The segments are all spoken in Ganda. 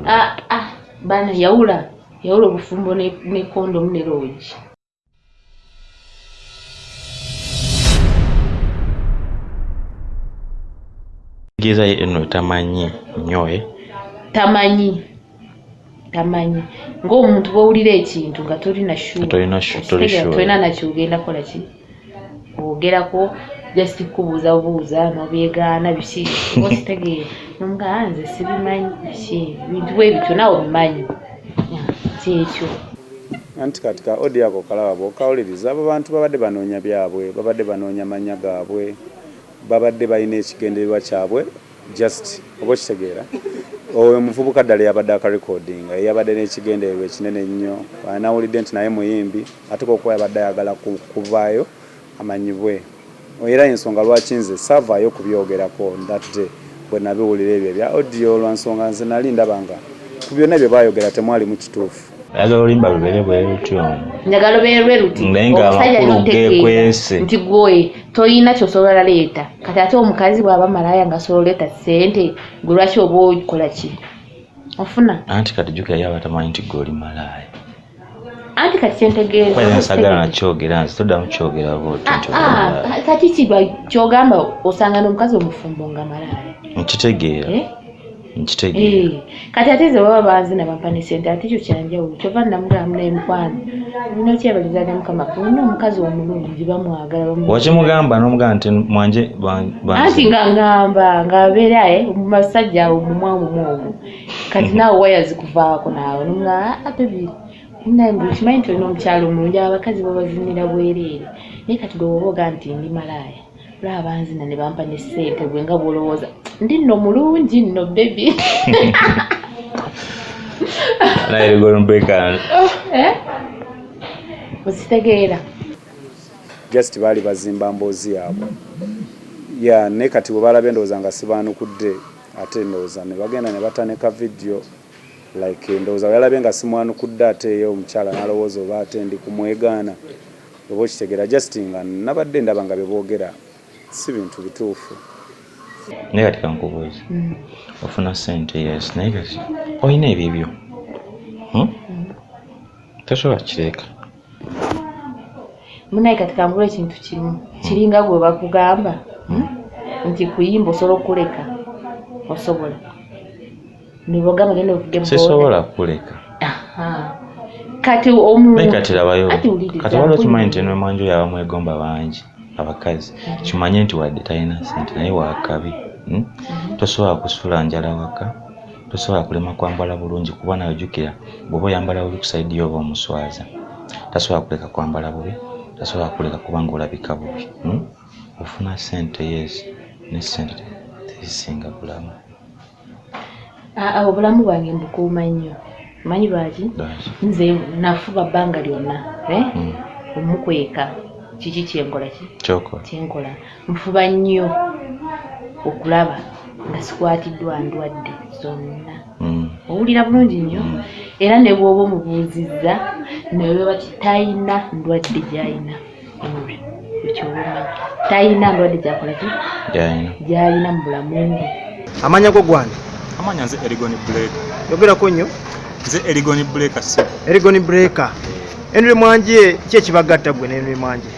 Ah, ah, bana yawula yawula obufumbo ne kondomu ne loogi. Tegeeza ye eno tamanyi nnyo eh? Tamanyi, tamanyi ng'omuntu bw'owulira ekintu nga tolina sure, tolina nakyogenda kola ki kwogerako just kubuuza bubuuza nobyegaana biki oba okitegeera nomugaa nze sibimanyi biki bintu bwe bityo naawe obimanyi kyekyo. Anti kati ka audio ako okalaba bwokawuliriza abo bantu babadde banoonya byabwe babadde banoonya mannya gaabwe babadde balina ekigendererwa kyabwe just oba okitegeera oyo omuvubuka ddala eyabadde akarecordinga yeyabadde n'ekigendererwa ekinene ennyo nawulidde nti naye muyimbi ate kokuba yabadde ayagala kuvaayo amanyibwe era yensonga lwaki nze saavaayo kubyogerako on that day bwe nabiwulira ebyo ebya audio lwa nsonga nze nali ndaba nga ku byonna bye baayogera temwalimu kituufu. Oyagala oluyimba lubeere bwe lutyo? Njagala lubeere lwe luti. Naye nga Omusajja alina amakulu otegeera geekwese. nti gwe tolina ky'osobola leeta. Kati ate omukazi bw'aba malaaya ng'asobola oleeta ssente, gwe lwaki oba okola ki? Ofuna? Anti kati jjukira ye aba tamanyi nti gwe oli malaaya. Anti kati kyentegeeza Kuba nze sagala nakyogera nze toddamu kyogera bw'otyo nti oli Ah, malaaya. ah, kati kiba kyogamba osanga n'omukazi omufumbo nga malaaya. Nkitegeera. Eh? Nkitegeera. Eh, kati ate nze baba banzina bampa ne sente ate ekyo kyanjawulo kyova namugamba naye mukwano nina okyebaliza ne mukama olina omukazi omulungi bamwagala bamu- Wakimugamba n'omugamba nti mwanje anti nga ngamba ng'abeera eh, mu basajja awo mumwa omumwa ogwo kati naawe waya zikuvaako naawe nomugamba ah, baby naye mbu kimanyi nti olina omukyalo omulungi abakazi babazinira bwereere naye kati gwe woba ogamba nti ndi malaaya laba banzina ne bampa ne ssente gwe nga bw'olowooza ndi nno mulungi nno baby. Naye Golden. Eh? Okitegeera? Just baali bazimba mboozi yaabwe ya naye kati bwe balabye ndowooza nga sibaanukudde ate ndowooza ne bagenda ne bata ne ka video like ndowooza bwe yalabye nga simwanukudde ate ye omukyala n'alowooza oba ate ndi kumwegaana oba okitegeera just nga nabadde ndaba nga bye boogera si bintu bituufu. Naye kati kankubuuze ofuna ssente yes naye kati olina ebibyo hmm? Tosobola kireka. Munaye kati kangula ekintu kimu kiringa gwe bakugamba nti kuyimba osobola okuleka osobola nibogamba genda ovuge boda. Sisobola kuleka. Aha. Kati omuntu Naye kati labayo Ati wuliriza, kati waliwo okimanyi nti mpuliriza. eno mwanjo yaaba mwegomba bangi abakazi kimanye nti wadde talina ssente naye wakabi hmm? Tosobola kusula njala waka tosobola kulema kwambala bulungi kuba nawe jjukira bw'oba oyambala bubi ku sayidi yo oba omuswaza tasobola kuleka kwambala bubi tasobola kuleka kubanga olabika bubi hmm? Ofuna ssente yes ne ssente tezisinga bulamu. Ah, ah, obulamu bwange mbukuuma nnyo manyi lwaki Lwaki? nze nafuba bbanga lyonna eh? Omukweka kiki kyenkola ki Kyokola. Kyenkola nfuba nnyo okulaba nga sikwatiddwa ndwadde zonna. Owulira bulungi nnyo era ne bw'oba omubuuzizza naye bati talina ndwadde gy'alina. Henry, ekyo oba omanyi talina ndwadde gy'akola ki Gy'alina. Gy'alina mu bulamu bwe. Amanya go gwani? Amanya nze Erigon Breaker. Yogerako nnyo. Nze Erigon Breaker ssebo. Erigon Breaker. Henry Mwanje ki ekibagatta gwe ne Henry Mwanje?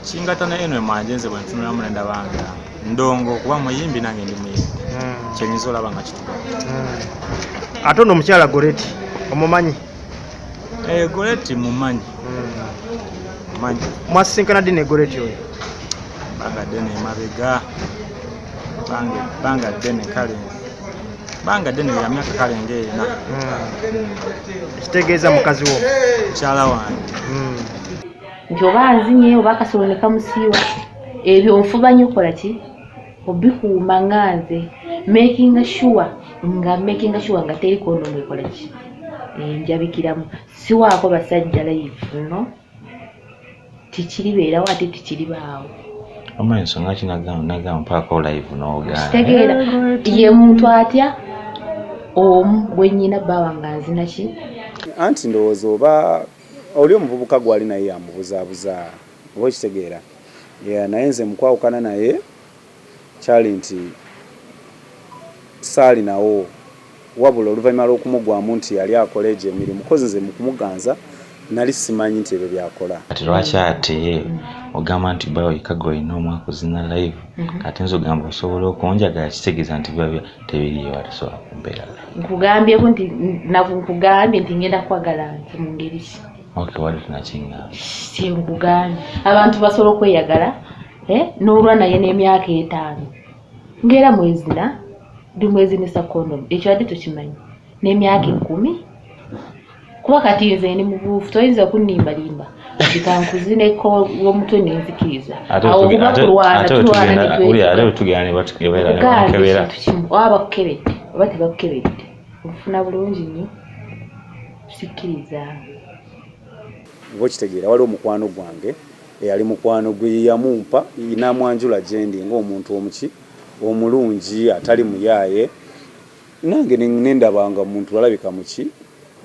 Kingatta ne Henry Mwanje nze bwe ntunulamu ne ndaba nga ndongo kuba muyimbi nange ndi muyimbi. Kyenyinza olaba nga kitugatta. Ate ono omukyala Goreti omumanyi? Goreti mumanyi. Mumanyi. Mwasisinkana ddi ne Goreti oyo? Banga ddene emabega. Banga ddene kale. Banga ddene ya myaka kale ng'ena. Ekitegeeza mukazi wo? Mukyala wange. Nti oba nzinye oba akasolo ne kamusiiwa ebyo nfuba nnyo kola ki obikuuma nga nze making sure nga making sure nga teri kondomu ekola ki enjabikiramu siwaako basajja live no tikiribeerawo ate tikiribaawo. Omanyi ensonga ki nagamba mpaako live n'ogaana. Kitegeera ye muntu atya omu gwe nnyina bba wange anzina ki? Anti ndowooza oba oli omuvubuka gw'ali naye yamubuzaabuza oba okitegeera yeah, naye nze mu kwawukana naye kyali nti saalinawo Wabula oluvannyuma lw'okumugwamu nti yali akola egyo emirimu, kozi nze mu kumuganza nali simanyi nti ebyo by'akola. Kati lwaki ate ogamba nti bawo yekka gw'olina omwaka ozina live, ate nze ogamba osobola okunjagala, kitegeeza nti biba tebiriiyo ate tosobola kumpeera live. Nkugambyeko nti nkugambye nti ngenda kwagala nti mu ngeri ki? Okay, wali tunakiŋŋamba. Kyenkugambye, abantu basobola okweyagala n'olwa naye n'emyaka 5 ng'era mwezina ndi mwezinisa condom, ekyo wadde tokimanyi, n'emyaka 10. Kuba kati nze ndi mubuufu, toyinza kunnimbalimba nti kankuzineko omutwe nenzikiriza. Awo kuba kulwana, tulwana ate wetugenda ne batukebera, ne bakebera. Kintu kimu, oba bakukebedde oba tebakukebedde, onfuna bulungi nnyo, sikkiriza. Oba okitegeera, waliwo mukwano gwange eyali mukwano gwe yamumpa n'amwanjula gye ndi ng'omuntu omuki omulungi atali muyaaye, nange nendabanga omuntu alabika muki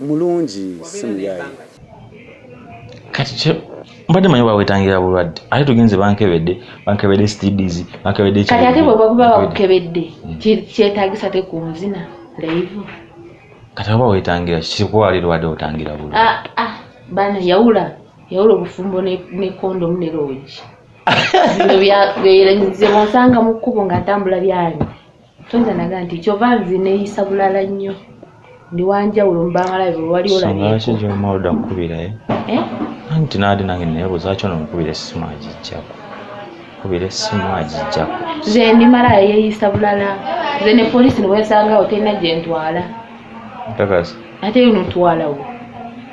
mulungi, si muyaaye. Kati mbadde manyi oba weetangira bulwadde, ate tugenze bankebedde, bankebedde STDs, bankebedde. Kati ate bwe bakuba bakukebedde, kyetaagisa te ku nzina live? Kati oba weetangira kikuwa wali lwadde, otangira bulwadde. Ah, bana, yawula yawula obufumbo ne kondomu ne loogi. Bino nze bwonsanga mu kkubo nga ntambula byange, toyinza naga nti kyova nze neeyisa bulala nnyo, ndi wanjawulo mu bamalabe bwe wali. Songa lwaki olabyeko. Gy'omala odda kukubirayo? Eh? Anti naade nange neebuuza lwaki ono mukubira essimu agijjako, kubira essimu agijjako. Nze ndi malaya yeeyisa bulala, nze ne poliisi ne bwensangawo terina gye ntwala. Kakasi. Ate notwalawo.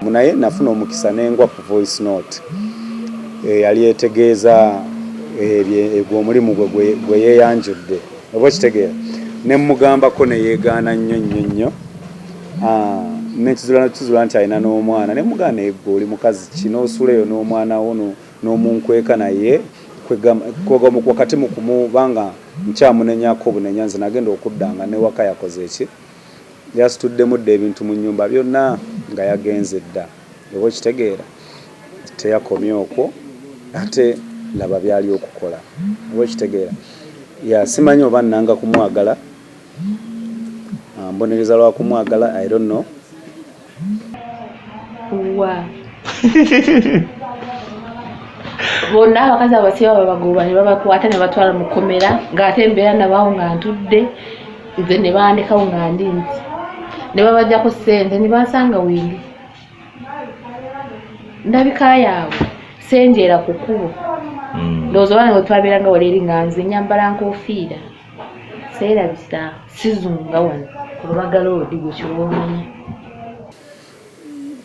Naye nafuna omukisa nengwa ku voice note eyali etegeeza gwe omulimu gwe gwe yeeyanjudde, oba okitegeera, ne mugambako ne yeegaana nnyo nnyo nnyo. Nekizula kizula nti alina n'omwana, ne mugamba naye gwe oli mukazi ki n'osuula eyo n'omwana wo n'omunkweka? Naye kwegamba wakati mu kumubanga nkyamunenyako obunenya, nze nagenda okudda nga newaka yakoze eki, yasituddemu dda ebintu mu nnyumba byonna nga yagenze dda, oba okitegeera. Teyakomye okwo, ate laba byali okukola, oba okitegeera. Ya simanyi oba nanga kumwagala, mbonereza lwa kumwagala, I don't know. Wa bonna abakazi abasiba babagoba ne babakwata ne batwala mu kkomera, ng'ate embeera nabaawo nga ntudde nze ne bandekawo nga ndi nti ne babajjako ssente ne bansanga wendi ndabika yaabwe senjeera ku kkubo. Ndowooza oba nga twabeeranga wali eri nga nze nyambala nkofiira, seerabisa, sizunga wano ku Lubaga Road, gwe kyoba omanya.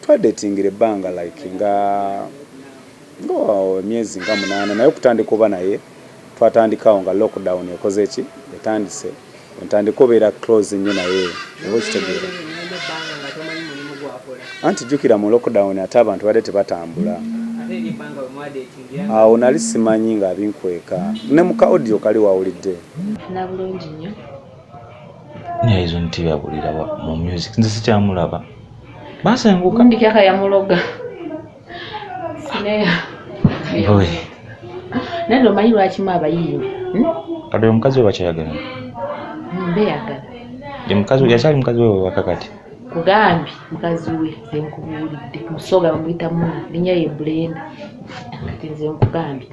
Twadetingira ebbanga like nga emyezi nga 8, naye okutandika oba naye twatandikawo nga lockdown ekoze ki, etandise, ntandika obeera close nnyo naye, oba okitegeera. Anti jjukira mu lockdown ate abantu badde tebatambula. Awo nali simanyi nga abinkweka, ne muka audio kali wawulidde. Nfuna bulungi nnyo. Naye ezo nti yabulira mu music, nze sikyamulaba, basenguka. Gundi kyaka yamuloga sineyo. Boy. Naye omanyi lwakimu abayimbi, Kati oyo omukazi we bakyayagala? Mbeyagala. Ye mukazi we, yakyali mukazi we wewaka kati? Kugambye mukazi we, nze nkubuulidde, musoga bamuyita muna, linnya ye Bulenda. Kati nze nkugambye,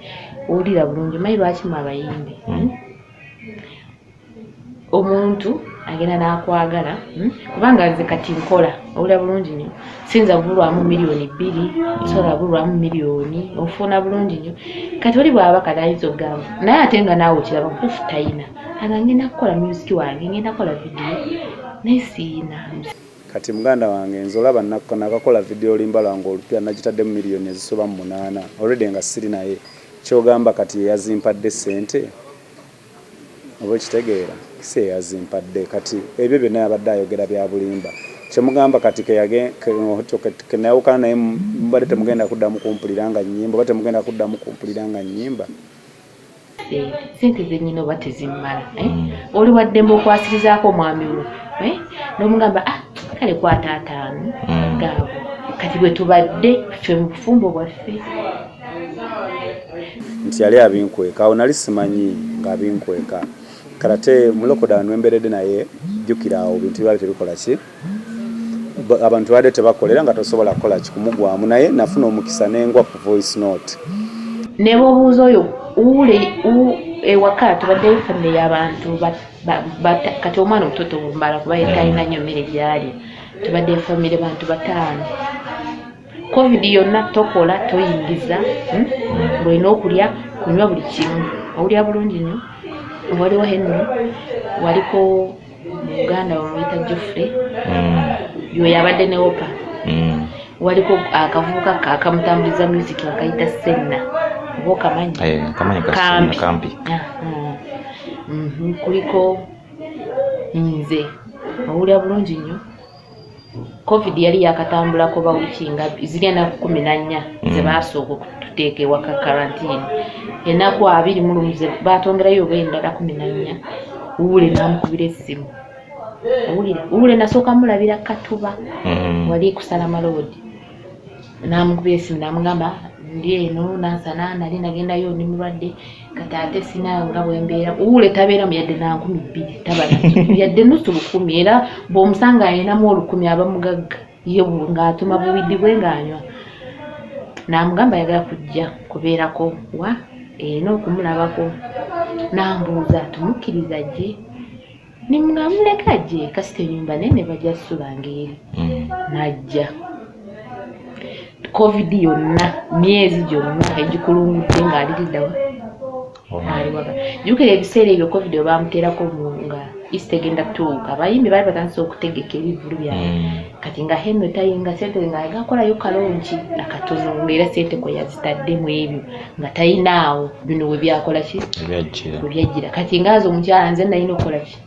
owulira bulungi, omanyi lwakimu abayimbi, Omuntu agenda n'akwagala, Kubanga nze kati nkola, owulira bulungi nnyo, siyinza bulwamu 2 miliyoni, sobola bulwamu miliyoni, ofuna bulungi nnyo. Kati oli bw'aba kati ayinza okugamba naye ate nga naawe okiraba mutuufu tayina, aga ngenda kukola music wange, ngenda kukola vidiyo, naye siina. Kati muganda wange, nze olaba nakakola vidiyo oluyimba lwange olupya, nagitaddemu miliyoni ezisoba mu 8 already nga siri naye. Kyogamba kati yeyazimpadde sente, oba okitegeera, si yeyazimpadde. Kati ebyo byonna yabadde ayogera bya bulimba. Kyemugamba kati kenayawukana naye, mubadde temugenda kuddamu kumpulira nga nnyimba, oba temugenda kuddamu kumpulira nga nnyimba. Sente, sente zenyina oba tezimmala, eh? Oli waddembe okwasirizaako omwami wo, eh? N'omugamba, ah, kale kwata 5 gaabo. Kati bwe tubadde ffe mu bufumbo bwaffe. Nti yali abinkweka, awo nali simanyi ng'abinkweka. Kati ate mu lockdown wemberedde naye. Jjukira awo bintu byali tebikola ki, abantu babadde tebakolera nga tosobola kukola ki kumugwamu, naye nafuna omukisa nengwa ku voice note. Ne bw'obuuza oyo wuule ewaka tubaddeyo famire y'abantu kati omwana omuto tobumala kuba ye talina nnyo mmere gy'alya. Tubadde famire bantu 5. Covid yonna tokola, toyingiza, Ng'olina okulya, kunywa buli kimu. Owulira bulungi nnyo. Waliwo Henry, waliko muganda bamuyita Geoffrey, yoyo abadde ne Opa. Waliko akavubuka akamutambuliza music bakayita Senna, oba okamanyi? Eh, nkamanyi ka Senna, Kampi. Kampi. Aha. Kuliko nze. Owulira bulungi nnyo. Covid yali yakatambulako ba wiiki nga ziri ennaku 14 ze baasooka okututeeka ewaka quarantine. Ennaku 21 ze baatongerayo oba endala 14, Wuule n'amukubira essimu. Owulira? Wuule nasooka mulabira Katuba. Wali kusala maloodi. N'amukubira essimu n'amugamba ndi eno Nansana, nali nagendayo ndi mulwadde, kati ate sina nga bwe mbeera. Wuule tabeeramu yadde na 2000, taba nazo yadde nusu lukumi, era bw'omusanga alinamu olukumi aba mugagga. Ye ng'atuma buwidi bwe ng'anywa. N'amugamba ayagala kujja kubeerako wa eno okumulabako. N'ambuuza tumukkiriza ajje? Ne mugamba muleke ajje, kasita ennyumba nene bajja sulanga eri. N'ajja. Covid yonna myezi gyonna egikulungudde ng'aliridda wa? Ali waka. Jjukira ebiseera ebyo Covid bwe baamuteerako nga Easter egenda kutuuka, abayimbi baali batandise okutegeka ebivvulu byabwe. Kati nga Henry tayinga ssente, nga agakolayo kalonki akatono, ng'era ssente kwe yazitadde mu ebyo nga tayinaawo bino we byakola ki? Ebyajjira. We byajjira. Kati ngaaze omukyala nze nalina okukola ki?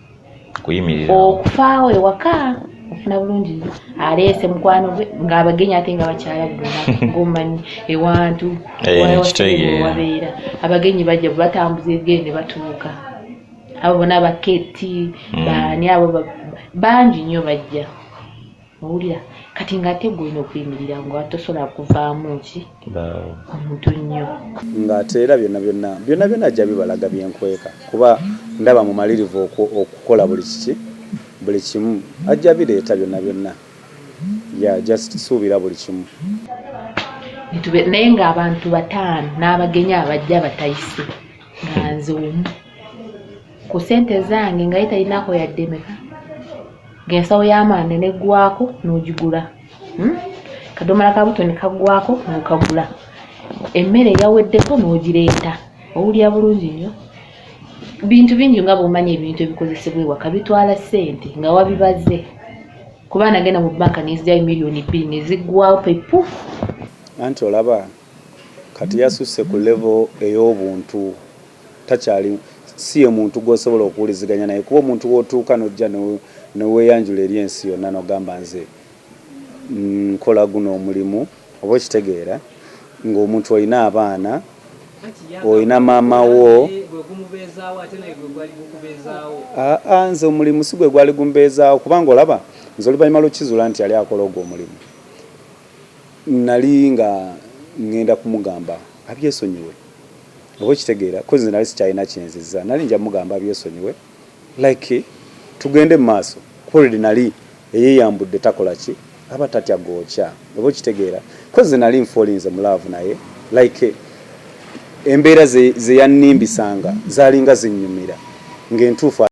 Kuyimirira. Okufaawo ewaka. Ofuna bulungi nnyo. Aleese mukwano gwe ng'abagenyi ate nga bakyala buli lunaku, ng'omanyi ewantu Kitegeera. wabeera abagenyi bajja batambuza ebigere ne batuuka. Abo bonna baketi, baani abo bangi nnyo bajja. Owulira? Kati ng'ate gwe olina okuyimirira nga tosobola kuvaamu ki? Baawo. Omuntu nnyo. Ng'ate era byonna byonna byonna byonna ajja bibalaga byenkweka, kuba ndaba mumalirivu okukola buli kiki, buli kimu ajja bireeta byonna byonna. Yeah, just suubira buli kimu. Naye ng'abantu 5 n'abagenyi abajja batayise, nga nze omu ku ssente zange nga ye talinako yadde meka, ng'ensawo y'amanda neggwako n'ogigula, Kadomola ka buto ne kaggwako n'okagula, emmere yaweddeko n'ogireeta. Owulira bulungi nnyo. Bintu bingi nga bw'omanyi ebintu ebikozesebwa ewaka bitwala ssente nga wabibaze, kuba nagenda mu bbanka nenzigyayo 2 miliyoni ne ziggwawo pepu. Anti olaba kati yasusse ku level ey'obuntu, takyali si ye muntu gw'osobola okuwuliziganya naye, kuba omuntu w'otuuka n'ojja neweeyanjula eri ensi yonna n'ogamba nze nkola guno omulimu, oba okitegeera ng'omuntu olina abaana, olina maama wo. Aa, nze omulimu si gwe gwali gumbeezaawo, kubanga olaba nze oluvannyuma lw'okizuula nti yali akola ogwo omulimu, nali nga ŋŋenda kumugamba abyesonyiwe, oba okitegeera, ko nze nali sikyalina kyenziza, nali nja mugamba abyesonyiwe, like tugende mu maaso, kuba already nali eyeeyambudde takola ki, aba tatya gookya, oba okitegeera, ko nze nali nfallinze mu love naye, like embeera ze yannimbisanga zaalinga zinnyumira ng'entuufu.